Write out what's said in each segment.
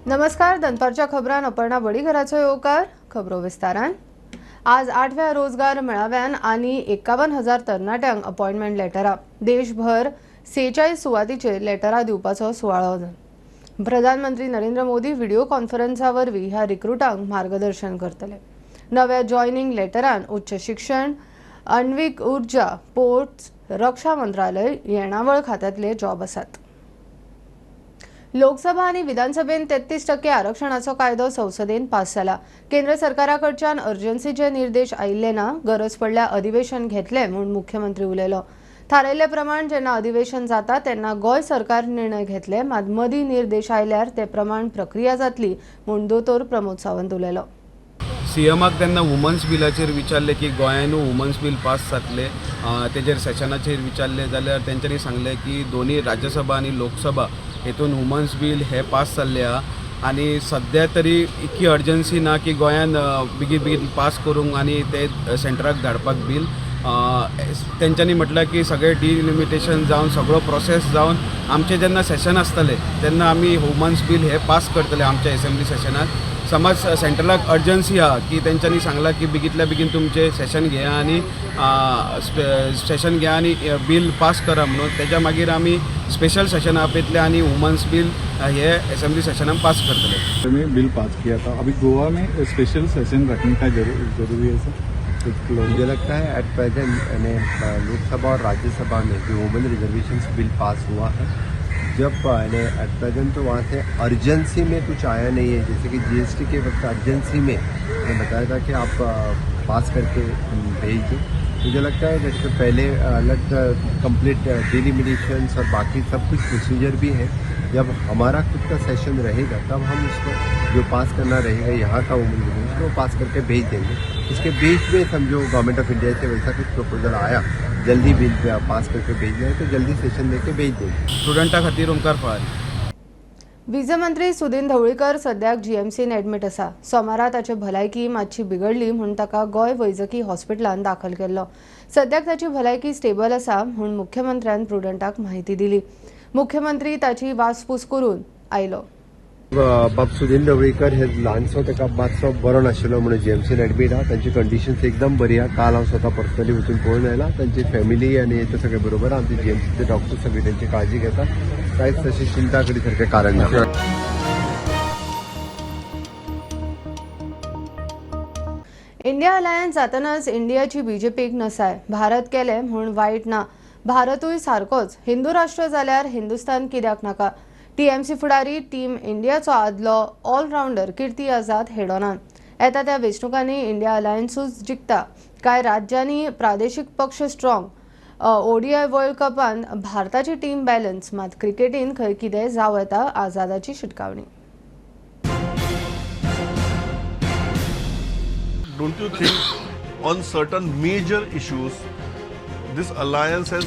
नमस्कार, दनपारच्या खबरान अपर्णा बडीघराचो येवकार. खबरो विस्तारान. आज आठव्या रोजगार मेळाव्यान आनी 51,000 तरणाट्यांक अपॉयंटमेंट लेटरां. देशभर 46 सुवातीचेर लेटरां दिवपाचो सुवाळो. प्रधानमंत्री नरेंद्र मोदी व्हिडिओ कॉन्फरन्सा वरवीं ह्या रिक्रुटांक मार्गदर्शन करतले. नव्या जॉयनिंग लेटरान उच्च शिक्षण, अण्विक ऊर्जा, पोर्ट्स, रक्षा मंत्रालय, येणावळ खात्यांतले जॉब आसात. लोकसभा आनी विधानसभेन 33% आरक्षणाचो कायदो संसदेन पास जाला. केंद्र सरकारा कडच्यान अर्जन्सीचे निर्देश आयिल्ले ना, गरज पडल्यार अधिवेशन घेतले म्हूण मुख्यमंत्री उलयलो. थारायिल्ले प्रमाण जेन्ना अधिवेशन जाता तेन्ना गोंय सरकार निर्णय घेतले, मात मदीं निर्देश आयल्यार ते प्रमाण प्रक्रिया जातली म्हूण दोतोर प्रमोद सावंत उलयलो. सीएमाक तेन्ना वुमन्स बिलाचेर विचारलें की गोंयानूय वुमन्स बील पास जातलें, तेजेर सेशनाचेर विचारलें जाल्यार तेंच्यांनी सांगलें की दोनी राज्यसभा आनी लोकसभा हेतून वुमन्स बील हें पास जाल्लें आहा आनी सद्या तरी इतकी अर्जन्सी ना की गोंयान बेगीन बेगीन पास करूंक आनी ते सेंटराक धाडपाक बील. तेंच्यांनी म्हटलां की सगळें डिलिमिटेशन जावन सगळो प्रोसेस जावन आमचें जेन्ना सेशन आसतलें तेन्ना आमी वुमन्स बील हें पास करतले आमच्या एसेंब्ली सेशनाक. समज सेंट्रलाक अर्जन्सी आहा की तेंच्यांनी सांगलां की बेगींतल्या बेगीन तुमचें सेशन घेया आनी सेशन घेया आनी बील पास करा म्हणून, तेज्या मागीर आमी स्पेशल सेशन आपयतले आनी वुमन्स बील हे एसेंब्ली सेशनान पास करतले. में बिल पास किया था, अभी गोवा में स्पेशल सेशन रखने का जरूरी है सर? मुझे लगता है एट प्रेजेंट यानी लोकसभा और राज्यसभा में जो वुमेन रिजर्वेशन बिल पास हुआ है, जब यानी एट प्रेजेंट तो वहाँ से अर्जेंसी में कुछ आया नहीं है. जैसे कि जीएसटी के वक्त अर्जेंसी में मैंने बताया था कि आप पास करके भेज दें. मुझे लगता है जैसे पहले अलग कंप्लीट डिलिमिटेशंस और बाकी सब कुछ प्रोसीजर भी है. जब हमारा खुद का सेशन रहेगा तब हम उसको जो पास करना रहेगा यहाँ का वुमेन रिजर्वेशन वो पास करके भेज देंगे. इसके बीच में समझो गवर्नमेंट ऑफ इंडिया से वैसा कुछ प्रपोजल आया, जल्दी बिल पे पास करके भेजना है तो जल्दी सेशन लेके भेज देंगे. स्टुडंटा खातीर ओंकार फळारी. वीज मंत्री सुदिन ढवळीकर सद्याक जीएमसीन एडमिट आसा. सोमारा ताची भलायकी मातशी बिगडली म्हूण ताका गोंय वैजकी हॉस्पिटलान दाखल केल्लो. सद्याक ताची भलायकी स्टेबल आसा म्हूण मुख्यमंत्र्यान प्रुडंटाक म्हायती दिली. मुख्यमंत्री ताची वासपूस करून आयलो. बाब सुदिन ढवळीकर हे ल्हानसो ताका मातसो बरो नाशिल्लो म्हणून जीएमसीन एडमीट आहा. तांची कंडिशन्स एकदम बरी आहा. काल हांव स्वता पर्सनली वचून पळोवन आयला. तांची फॅमिली आनी ते सगळे बरोबर. आमचे जीएमसीचे डॉक्टर सगळे त्यांची काळजी घेतात. कांयच तशी चिंता करी सारकें कारण ना. इंडिया अलायन्स जातनाच इंडियाची बीजेपीक नसाय. भारत केले म्हूण वायट ना, भारतूय सारकोच. हिंदू राष्ट्र जाल्यार हिंदुस्तान कित्याक नाका? टीएमसी फुडारी टीम इंडियाचो आदलो ऑलरावंडर कीर्ती आझाद हेडोनान. येता त्या वेंचणुकांनी इंडिया अलायन्सूच जिखता. कांय राज्यांनी प्रादेशीक पक्ष स्ट्रॉंग. ओडीआय वर्ल्ड कपान भारताची टीम बॅलन्स, मात क्रिकेटीन खंय कितें जावं येता, आझादाची शिटकावणी. Don't you think on certain major issues this alliance has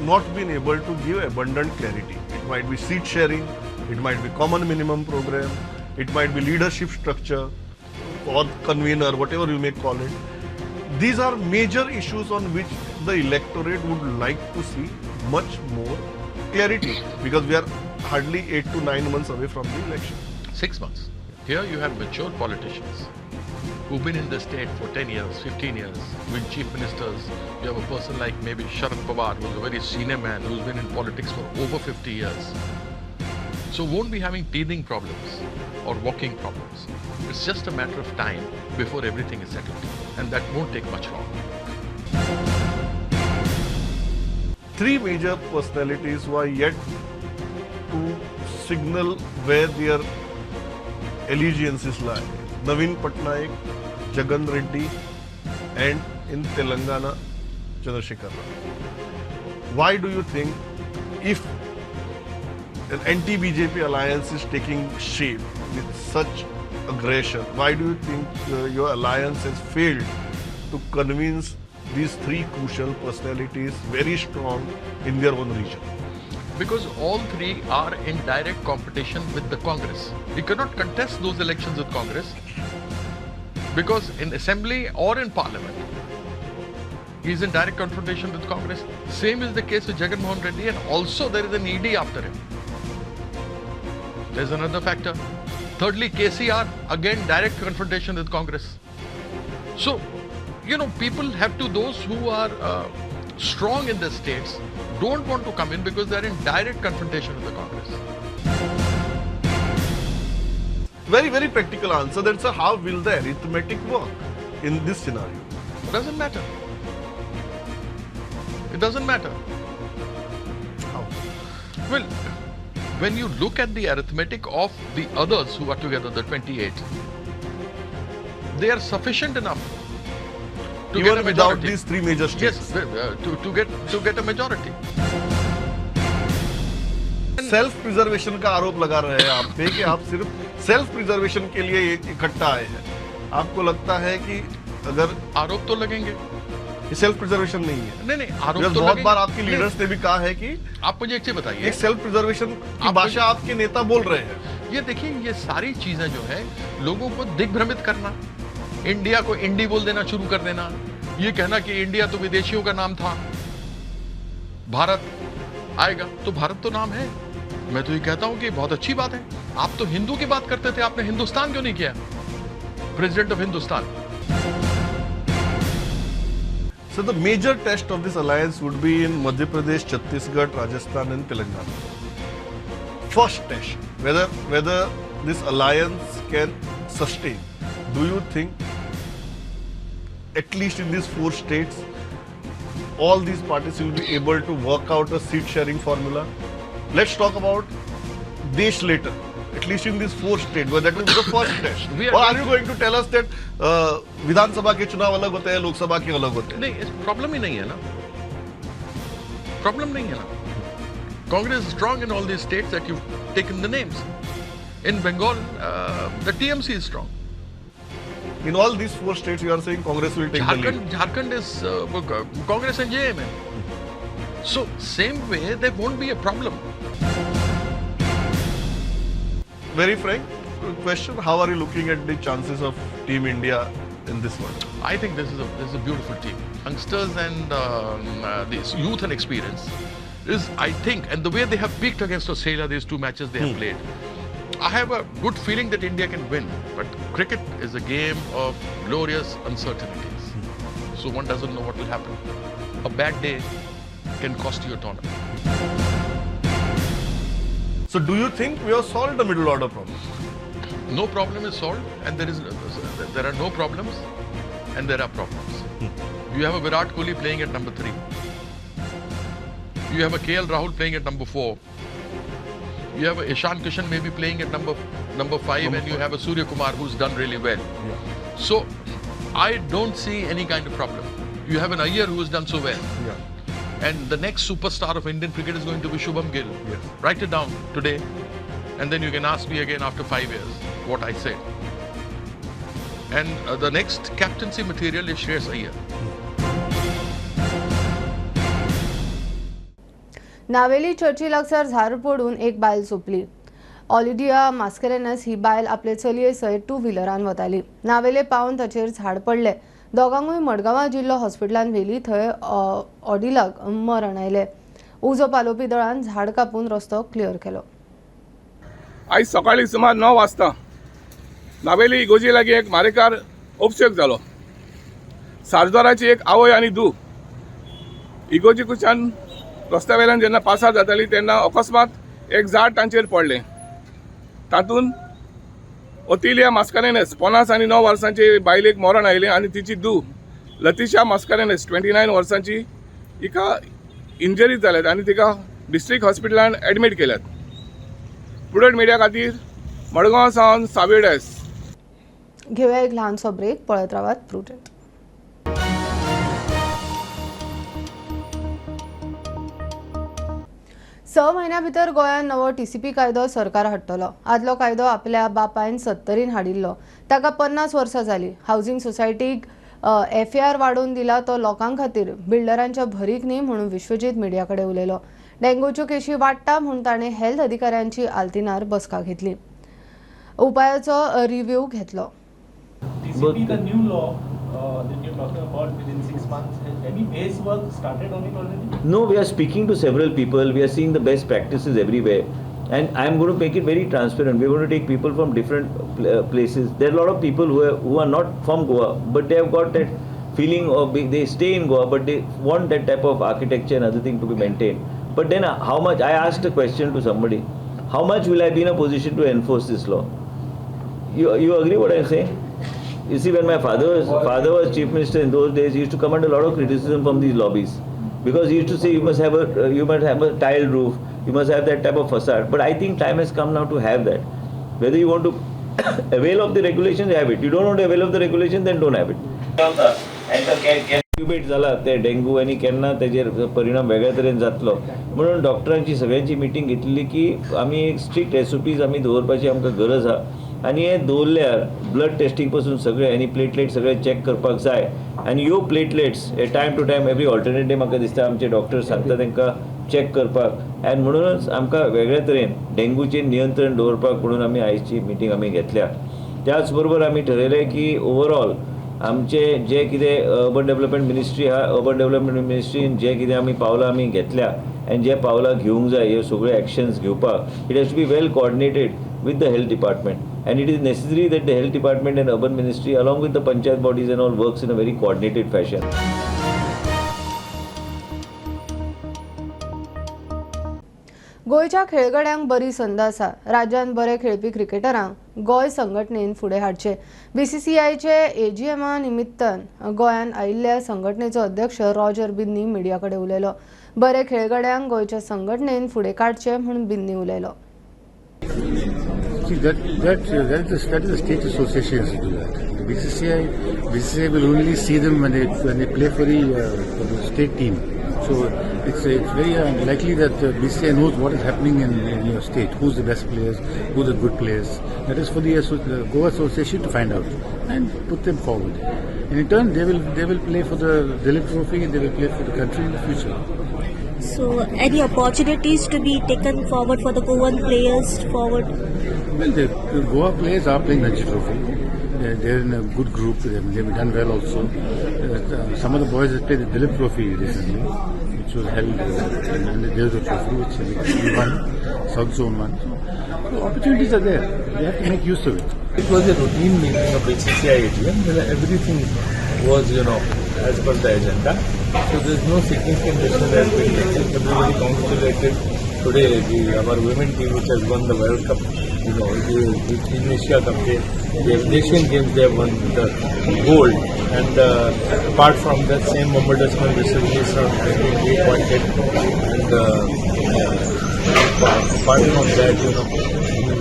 not been able to give abundant clarity? It might be seat sharing, it might be common minimum program, it might be leadership structure or convener, whatever you may call it. These are major issues on which the electorate would like to see much more clarity, because we are hardly 8 to 9 months away from the election. 6 months. Here you have mature politicians who've been in the state for 10 years, 15 years, been chief ministers. You have a person like maybe Sharad Pawar, who's a very senior man, who's been in politics for over 50 years. So won't be having teething problems or walking problems. It's just a matter of time before everything is settled, and that won't take much long. 3 major personalities who are yet to signal where their allegiances lie. Naveen Patnaik, Jagan Reddy, and in Telangana, Chandrasekhar Rao. Why do you think if an anti-BJP alliance is taking shape with such aggression, why do you think your alliance has failed to convince these 3 crucial personalities very strong in their own region? Because all 3 are in direct competition with the Congress. You cannot contest those elections with Congress, because in assembly or in parliament, he is in direct confrontation with Congress. Same is the case with Jagan Mohan Reddy, and also there is an ED after him. There's another factor. Thirdly, KCR, again direct confrontation with Congress. So, you know, people have to, those who are strong in the states don't want to come in because they're in direct confrontation with the Congress. Very, very practical answer. That's a, how will the arithmetic work in this scenario? It doesn't matter. It doesn't matter. How? Well, when you look at the arithmetic of the others who are together, the 28, they are sufficient enough to even get a majority. Without these three major states. Yes, to get a majority. Self preservation का आरोप लगा रहे हैं आप pay कि आप सिर्फ self preservation K लिए इकट्ठा आए हैं। आपको लगता है कि अगर आरोप तो लगेंगे, ये सेल्फ प्रिजर्वेशन नहीं है। नहीं नहीं, आरोप तो बहुत बार आपके लीडर्स ने भी कहा है कि आप मुझे एक चीज बताइए, एक सेल्फ प्रिजर्वेशन की भाषा आपके नेता बोल रहे हैं। ये देखिए, ये सारी चीजें जो है लोगों को दिग्भ्रमित करना, इंडिया को इंडी बोल देना शुरू कर देना, ये कहना कि इंडिया तो विदेशियों का नाम था, भारत आएगा तो भारत तो नाम है। मैं तो ये कहता हूं कि बहुत अच्छी बात है। आप तो हिंदू की बात करते थे, आपने हिंदुस्तान क्यों नहीं किया? President of Hindustan. So the major test of this alliance would be in Madhya Pradesh, Chhattisgarh, Rajasthan and Telangana. First test, whether this alliance can sustain. Do you think at least in these four states all these parties will be able to work out a seat sharing formula? Let's talk about Desh later. At least in these four states, where that will be the first test. Or are you going to tell us that Vidhan Sabha K चुनाव अलग होते हैं, Lok Sabha K अलग होते हैं? नहीं, इस problem ही नहीं है ना, प्रॉब्लम नहीं है ना। Congress is strong in all these states that you've taken the names. In Bengal, the TMC is strong. In all these four states, you are saying Congress will take the lead. Jharkhand is Congress and JMM. So same way, there won't be a problem. Very frank question, how are you looking at the chances of Team India in this one? I think this is a beautiful team. Youngsters and this youth and experience is, I think, and the way they have peaked against Australia, these two matches they have played, I have a good feeling that India can win. But cricket is a game of glorious uncertainties. So one doesn't know what will happen. A bad day can cost you a tournament. So do you think we have solved the middle order problem? No problem is solved, and there are no problems, and there are problems. You have a Virat Kohli playing at number 3. You have a KL Rahul playing at number 4. You have a Ishan Kishan maybe playing at number 5, and you have a Surya Kumar who's done really well. Yeah. So I don't see any kind of problem. You have an Iyer who has done so well. Yeah. And the next superstar of Indian cricket is going to be Shubham Gill. Yes. Write it down today, and then you can ask me again after 5 years what I said. And the next captaincy material is Shreyas Iyer. Navelim चर्ची लागसार झाड पडून एक बायल सोंपली. ऑलिडिया Mascarenhas ही बायल आपले चलये सयत टू व्हिलरान वताली. नावेले पावन ताचेर झाड पडले. दोगांकूय मडगांवा जिल्लो हॉस्पिटलान व्हेली, थंय ऑडिलाक मरण आयलें. उजो पालोवपी दळान झाड कापून रस्तो क्लियर केलो. आयज सकाळी सुमार 9 वाजता नावेली इगोजी लागीं एक मारेकार अपशेक जालो. सारजोराची एक आवय आनी धूव इगोजी कुच्यान रस्त्या वयल्यान जेन्ना पासार जाताली तेन्ना अकस्मात एक झाड तांचेर पडलें. तातूंत ओतिलिया मास्कारेनस 50 आनी 9 वर्सांची बायलेक मरण आयलें आनी तिची धूव लतिशा मास्कारेनस 29 वर्सांची हिका इंजरी जाल्यात आनी तिका डिस्ट्रिक्ट हॉस्पिटलान एडमीट केल्यात. प्रुडंट मिडिया खातीर मडगांव सावन सावियो डायस. घेवया एक ल्हानसो ब्रेक, पळयत रावात प्रुडंट. स म्हयन्या भितर गोंयांत नवो टीसीपी कायदो सरकार हाडटलो. आदलो कायदो आपल्या बापायन 70 हाडिल्लो, ताका 50 वर्सां जाली. हावजींग सोसायटीक एफआर वाडोवन दिला तो लोकां खातीर, बिल्डरांच्या भरीक न्ही म्हणून विश्वजीत मिडिया कडेन उलयलो. डेंगूच्यो केशी वाडटा म्हूण ताणें हेल्थ अधिकाऱ्यांची आल्तिनार बसका घेतली, उपायाचो रिव्ह्यू घेतलो. TCP, the new law that you're talking about within 6 months, has any base work started on it already? No, we are speaking to several people. We are seeing the best practices everywhere. And I am going to make it very transparent. We are going to take people from different places. There are lot of people who are not from Goa, but they have got that feeling of they stay in Goa, but they want that type of architecture and other thing to be maintained. But then how much, I asked a question to somebody, how much will I be in a position to enforce this law? You agree what I'm saying? You see, when my father was chief minister in those days, he used to come under a lot of criticism from these lobbies, because he used to say you must have a tiled roof, you must have that type of facade. But I think time has come now to have that. Whether you want to avail of the regulation, have it. You don't want to avail of the regulation, then don't have it. Incubate जाला ते dengue आनी केन्ना तेजेर परिणाम वेगळ्या तरेन जातलो म्हणून डॉक्टरांची सगळ्यांची मिटींग घेतली की आमी एक स्ट्रिक्ट एसओपीज आमी दवरपाची आमकां गरज आहा आनी हे दवरल्यार ब्लड टेस्टींग पासून सगळे आनी प्लेटलेट सगळे चॅक करपाक जाय आनी ह्यो प्लेटलेट्स हे time to time every alternate day म्हाका दिसता आमचे डॉक्टर सांगता तांकां चॅक करपाक आनी म्हणूनच आमकां वेगळ्या तरेन डेंगूचेर नियंत्रण दवरपाक म्हणून आमी आयची मिटींग आमी घेतल्या. त्याच बरोबर आमी ठरयलें की ओवरऑल आमचे जे कितें अर्बन डेवलपमेंट मिनिस्ट्री आहा, अर्बन डेवलपमेंट मिनिस्ट्रीन जे कितें आमी पावलां आमी घेतल्या आनी जे पावलां घेवंक जाय ह्यो सगळ्यो एक्शन्स घेवपाक it has to be well coordinated with the health department and it is necessary that the health department and urban ministry along with the panchayat bodies and all works in a very coordinated fashion. गोंयच्या खेळगड्यांक बरी संद आसा. राज्यांत बरे खेळपी क्रिकेटरांक गोंय संघटनेन फुडें हाडचे. बीसीसीआयचे एजीएमा निमित्तान गोंयांत आयिल्ल्या संघटनेचो अध्यक्ष रॉजर बिन्नी मिडिया कडेन उलयलो. बरे खेळगड्यांक गोंयच्या संघटनेन फुडें काडचे म्हूण बिन्नी उलयलो. See, that is the state associations to do that. The BCCI will only see them when they play for the state team. So it's very unlikely that the BCCI knows what is happening in your state, who's the best players, who's the good players. That is for the Goa Association to find out and put them forward. And in turn, they will play for the Duleep Trophy and they will play for the country in the future. So, any opportunities to be taken forward for the Goan players forward? Well, the Goa players are playing Ranji Trophy. They're in a good group. They've done well also. Some of the boys have played the Duleep Trophy recently, which was held in the Deodhar Trophy, which we won, South Zone won. So opportunities are there. They have to make use of it. It was a routine meeting of BCCI AGM where everything was, as per the agenda. So there is no significant decision has been taken. Everybody congratulated today our women team which has won the World Cup, in Asia Cup, the Asian Games they have won the gold. And apart from that, same ombudsman recently has been reappointed. And apart from that,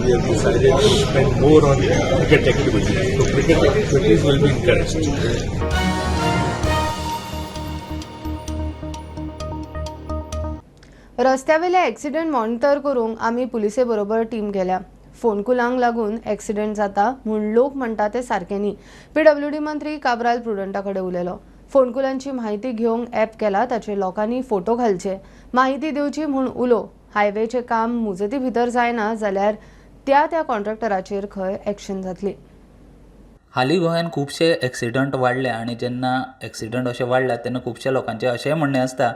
we have decided to spend more on cricket activities. So cricket activities will be encouraged. रस्त्यावेले accident monitor करूंक आमी पुलिसे बरोबर team गेल्या. फोंडकुलांक लागून accident जाता म्हूण लोक म्हणटा ते सारकें न्ही. पीडब्ल्यूडी मंत्री काब्राल प्रुडंटा कडेन उलयलो. फोंडकुलांची म्हायती घेवंक ॲप केला, ताचेर लोकांनी फोटो घालचे, म्हायती दिवची म्हूण उलो. हायवेचें काम मुजती भितर जायना जाल्यार त्या त्या कॉन्ट्रॅक्टराचेर खंय एक्शन जातली. हालीं गोंयांत खुबशे एक्सिडंट वाडले आनी जेन्ना एक्सिडंट अशे वाडल्यात तेन्ना खुबश्या लोकांचें अशेंय म्हणणें आसता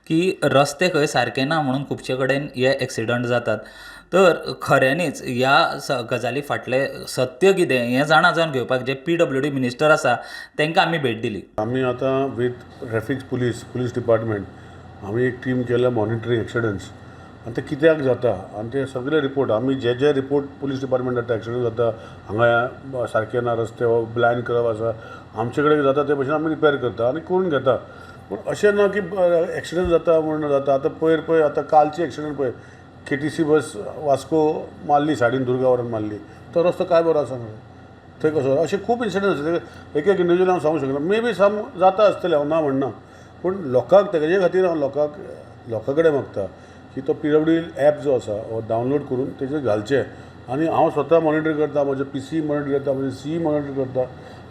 की रस्ते खंय सारके ना म्हणून खुबशे कडेन हे एक्सिडंट जातात. तर खऱ्यांनीच ह्या गजाली फाटलें सत्य कितें हें जाणा जावन घेवपाक जे पीडब्ल्यूडी मिनिस्टर आसा तांकां आमी भेट दिली. आमी आतां with traffic police department आमी एक टीम केल्या मॉनिटरींग एक्सिडंट्स आनी ते कित्याक जाता आनी ते सगळे रिपोर्ट आमी जे जे रिपोर्ट पुलीस डिपार्टमेंट जाता एक्सिडंट जाता हांगा सारके ना रस्ते वा ब्लायंड करप आसा आमचे कडेन जाता ते भशेन आमी रिपेर करता आनी करून घेता. पूण अशें ना की एक्सिडंट जाता म्हणून जाता. आतां पयर पळय आतां कालची एक्सिडंट पळय केटीसी बस वास्को मारली सायडीन दुर्गावरून मारली तो रस्तो काय बरो आसा मरे थंय कसो अशे खूब इन्सिडंट आसा. एक एक इंडिविज्युअल हांव सांगूंक शकना, मे बी सम जाता आसतलें हांव ना म्हणना, पूण लोकांक तेजे खातीर हांव लोकां कडेन मागता की तो पीडब्ल्यूडी एप जो आसा हो डावनलोड करून तेजेर घालचें आनी हांव स्वता मॉनिटर करता, म्हजे पीसी मॉनिटर करता, म्हजे सी मॉनिटर करता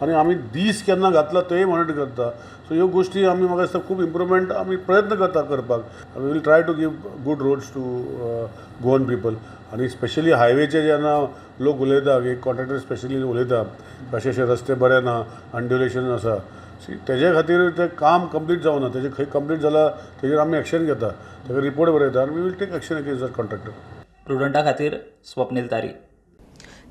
आनी आमी दीस केन्ना घातला तेय मॉनिटर करता. सो ह्यो गोश्टी आमी म्हाका दिसता खूब इम्प्रुवमेंट आमी प्रयत्न करता करपाक. We will try to give good roads to Goan people. आनी स्पेशली हायवेचे जेन्ना लोक उलयता की कॉन्ट्रॅक्टर स्पेशली उलयता अशे अशे रस्ते बरे ना, अंड्युलेशन आसा, तेजे खातीर तें काम कंप्लीट जावना. तेजें खंय कंप्लीट जालां तेजेर आमी एक्शन घेता, ताका रिपोर्ट बरयता आनी we will take action against that contractor. प्रुडंटा खातीर स्वप्नील तारी.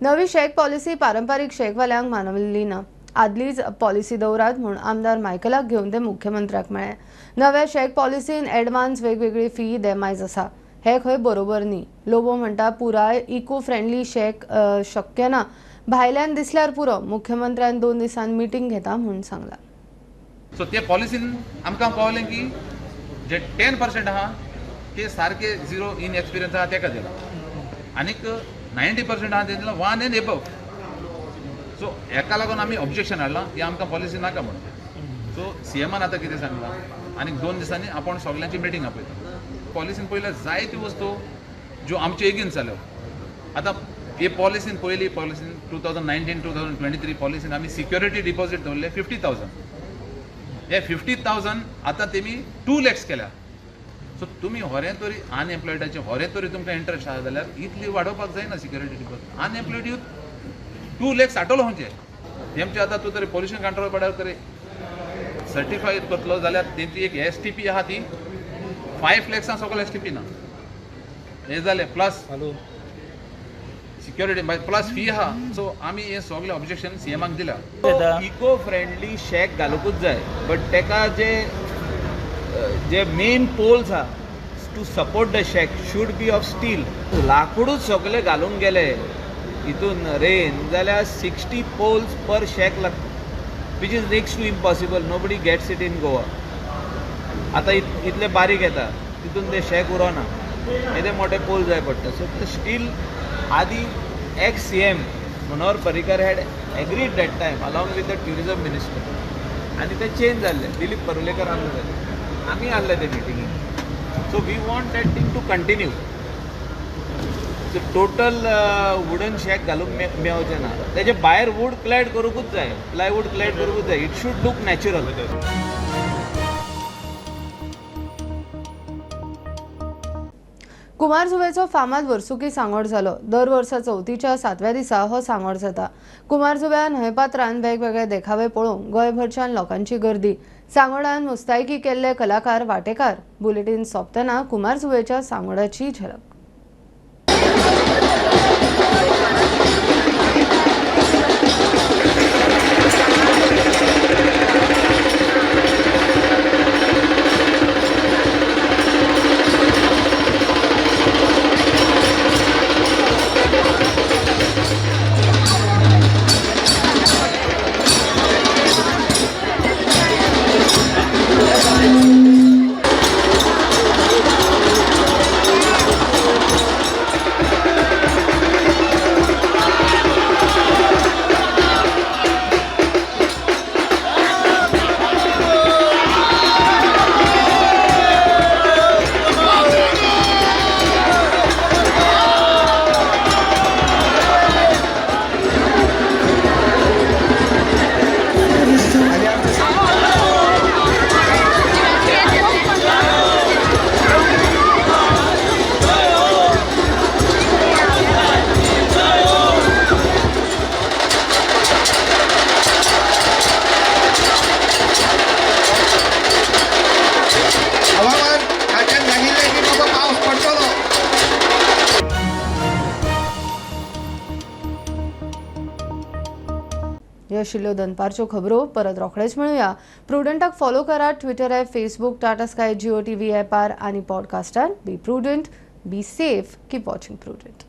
नवी शॅक पॉलिसी पारंपारीक शॅकवाल्यांक मानवल्ली ना. आदलीच पॉलिसी दवरात म्हूण आमदार मायकलाक घेवन ते मुख्यमंत्र्याक मेळ्ळे. नव्या शॅक पॉलिसीन एडवान्स वेगवेगळी फी देमायज आसा, हे खंय बरोबर न्ही. लोबो म्हणटा पुराय इको फ्रेंडली शॅक शक्य ना, भायल्यान दिसल्यार पुरो. मुख्यमंत्र्यान 2 दिसांनी मिटींग घेता म्हूण सांगला. सो ते पॉलिसीन आमकां कळलें की जे 10% आहा ते सारके झिरो इन एक्सपिरियन्स आहा तेका दिला, आनीक 90% आहा ते दिला 1 and above. सो हेका लागून आमी ऑब्जेक्शन हाडलां की आमकां पॉलिसी नाका म्हणून. सो सीएमान आतां कितें सांगलां, आनीक 2 दिसांनी आपूण सगल्यांची मिटींग आपयता. पॉलिसीन पयल्यार जायत्यो वस्तू ज्यो आमच्यो एगेन्स्ट जाल्यो. आतां हे पॉलिसीन पयली पॉलिसीन 2019 2023 पॉलिसीन आमी सिक्युरिटी डिपॉझिट दवरले 50,000. हे 50,000 आतां तेमी 2 lakhs केल्या. सो तुमी होरें तरी अनएम्प्लॉयडाचें होरें तरी तुमकां इंट्रस्ट आसा जाल्यार इतली वाडोवपाक जायना security deposit. Unemployed youth 2 lakhs आटोलो खंयचे तेमचे. आतां तूं तरी पोल्युशन कंट्रोल बोर्डार तरी सर्टिफाय करतलो जाल्यार तेंची एक STP आहा ती 5 lakhs सगळो STP ना. हें जालें प्लस सिक्युरिटी प्लस फी आहा. सो आमी हें सगळें ऑब्जेक्शन सीएमाक दिला. इको फ्रेंडली शॅक घालुकूच जाय, बट तेका जे जे मेन पोल्स आहा to support the shack should be of steel. लाकूडूच सगळे घालूंक गेले हितून रेन जाल्यार 60 पोल्स पर शॅक लागता, which is next to impossible. Nobody gets it in Goa. आतां इतले बारीक येता तितून ते शॅक उरोना, येदे मोठे पोल जाय पडटा. सो ते स्टील आदी ex CM Manohar Parrikar had agreed that time along with the tourism minister, आनी ते चेंज जाल्ले. दिलीप परुलेकर आहले जाले, आमी आहले ते मिटिंगेक. So we want that thing to continue. So total wooden shack घालूंक मेवचें ना, तेजे भायर वूड क्लॅड करूंकूच जाय, प्लायवूड क्लॅड करूंकूच जाय. It should look natural. कुमारजुवेचो फामाद वर्सुकी सांगोड जालो. दर वर्सा चवथीच्या 7व्या दिसा हो सांगोड जाता. कुमारजुव्या न्हंयपात्रान वेगवेगळे देखावे पळोवंक गोंयभरच्यान लोकांची गर्दी. सांगोडान मुस्तायकी केल्ले कलाकार वाटेकार. बुलेटीन सोंपतना कुमारजुवेच्या सांगोडाची झलक. आशिल्ल्यो दनपारच्यो खबरो परत रोखडेच मेळुया. प्रुडंटाक फॉलो करा Twitter app, Facebook, Tata Sky, Jio TV ॲपार आनी पॉडकास्टार. Be prudent, be safe, keep watching Prudent.